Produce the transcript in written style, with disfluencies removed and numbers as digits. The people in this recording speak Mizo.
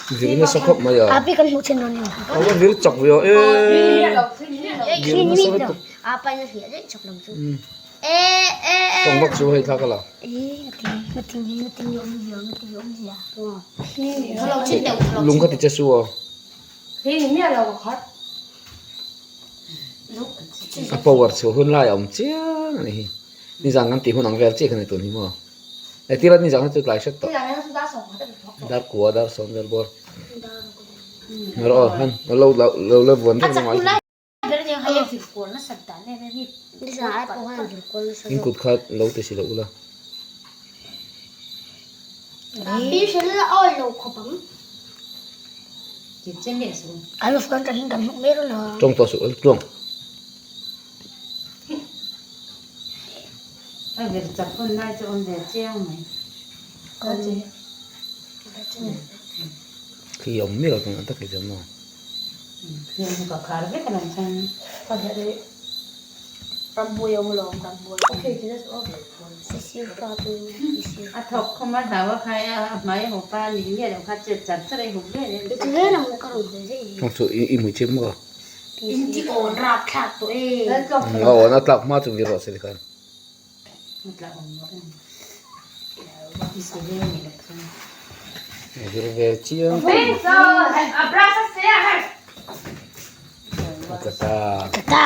Vir nasa khawp mai a. Api kan hmuh chin dawn A va vir chak ve a e vir nasa lutuk tawng vak chu hei thla ka la. Lung kha ti che su a. A power chhuah hun lai a awm chiang a ni hi. Nizan kan tih hun ang vel chiah kha ni tun hi maw. Engtir a nizan kha chu tlai hret tawh. Dar kua dar sawm vel bawr. Rawh aw han lo lo la vuan reng reng mai. In kut kha lo ti si lo ula. Tawng tawh suh tluang. Khi awm miah lo tawng tak hi chuan maw. Thawng chu i hmui chim maw. A awn a tlak hma chu vir rawh se tikhan. Vir ve chiang a tla ta.